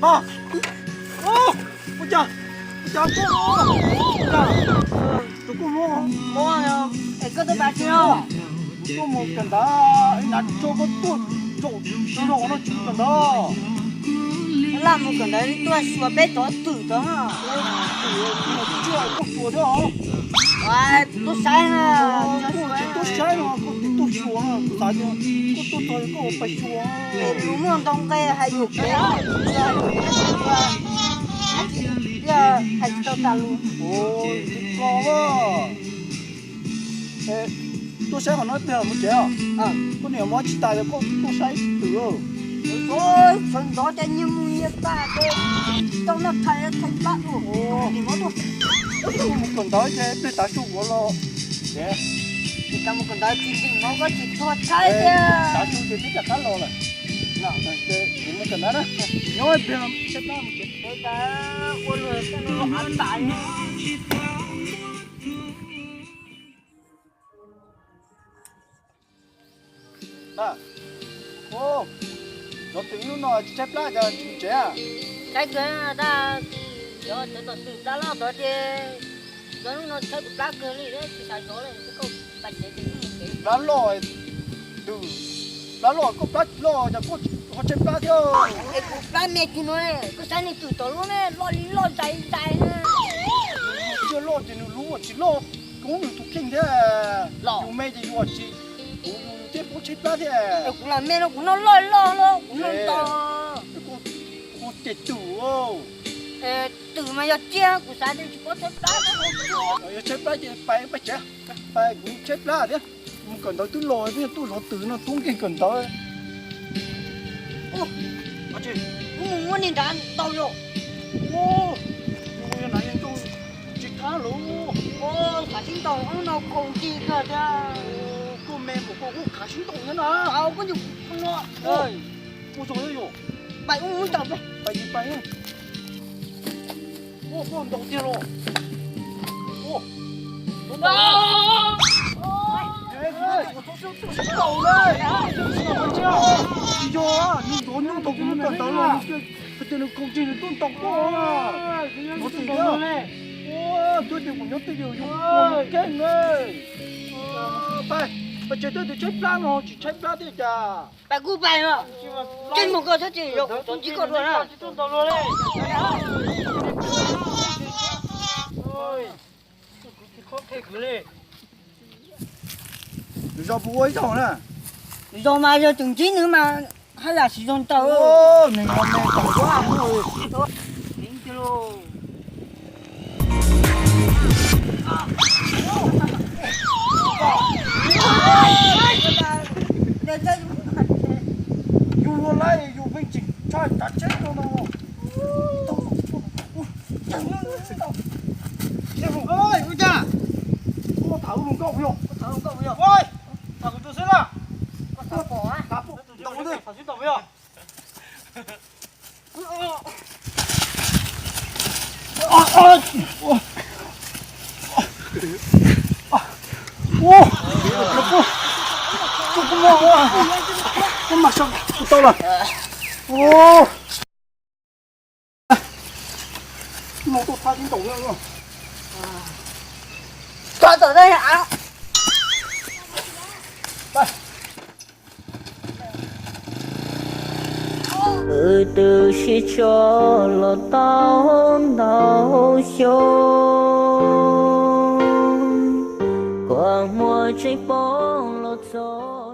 Ua cas, ua cas koj, ua cas, tus koj muab, muab, es koj tuaj pab tsis no, koj mus kawm ntawv, ib nav tso koj tuaj zaum no tsis mus kawm ntawv. Laj mus kawm ntawv tuaj xyuas peb cov twm tod. Twm, koj xyuas thiab os. Tuaj saib na, koj tsis tuaj saib no koj tias tuaj xyuas no kuv xav tias koj tuaj txog koj pais xyuas. Tus muaj ntoo nqe hais yus pem, hais tsis tau tas lus. Tuaj saib qhov no ib pliag los mus tsev os. Koj niam mob tsis tas ces koj tuaj saib twm. Sawv ntxov ces nyias mus nyias tas ces tsis tau noj thaiv thaiv plab ua. Mus kawm ntawv ces ib pliag tav su kuv los tsev. Mus kawm ntawv tsis ntim mov koj tsis tuag tshaib tiag. Tav su ces twb rov qab los lawm. Ces kuv mus kawm ntawv na. Nyob ib pliag saib plab mus tsev. Ua luag tej no los av tas li. Cov twm hnub no tsis tshaib plab cas tsis mus tsev? Tshaib kawg, tab sis cov twm plab loj tod ces cov hnub no tshaib kuv plab kawg li, tsis xav zov li, koj pais tsev ces kuv mus tsev. Plab loj, twm, plab loj koj plab tsis loj cas koj ho tshaib plab thiab. Es kuv plab me tsis no, koj saib nws twm tom lub ne, loj li loj zais zais na. Nws tsis loj ces nws lub tsis loj, koob nws tus kheej thiab. Yus me ces yus tsis, kuv yus thiab kuv tshaib plab thiab. Kuv lam me no kuv noj loj loj los kuv noj ntau. Kuv ces twm, twm mas yog tsiaj kuv xav tias tsis paub tshaib plab. Yog tshaib plab ces pais pais tsev, pais kuv tshaib plab thiab. Mus kawm ntawv twb los thiab tuaj zov twm no tub nkeeg kawm ntawv. Ub, mus muab niag nrad ntaus yom. Ub, yog nas yog ntuj tsis thab lawm. Khav sib ntaus no khaus ncig kawg tiag. Koj me npaum koj kuj khav sib ntaus thiab na. Koj nyuam qhuav no. Ua zog thiab yom. Pais ub mus ntaus pais. Pais pais. Ua koj ntaus tiag los. Ua, ntaus na. Tsis yog, nws zov nyuj tau kuv mus kawm ntawv los hais tias nws khaus ncig nws tuaj ntaus koj. Ua, twb tias kuv nyob twj ywm yus keej. Pais, pais tsev, twb tias tshaib plab no tsis tshaib plab thiab cas. Pais kuj pais, tsis mus koj thiab tsis yog kuv tuaj ntsib koj dua na. Nws zoo puas ua ib zaug na? Zoo mas yog tseem ntsib nws mas haj yam siv zoo tau. Nws no me tau ua. Yus ua laib yus pheej tsis tshaj kav tsheb rau no. Ua cas? Koj tham lus nkauj yog? Tham kuv tus xwb na. Tham pom, tham pom. Tau lawm. Mus tuaj thab sib ntaus. Twb sib tso los tau ntau xyoo, kua muag tseem poob los txog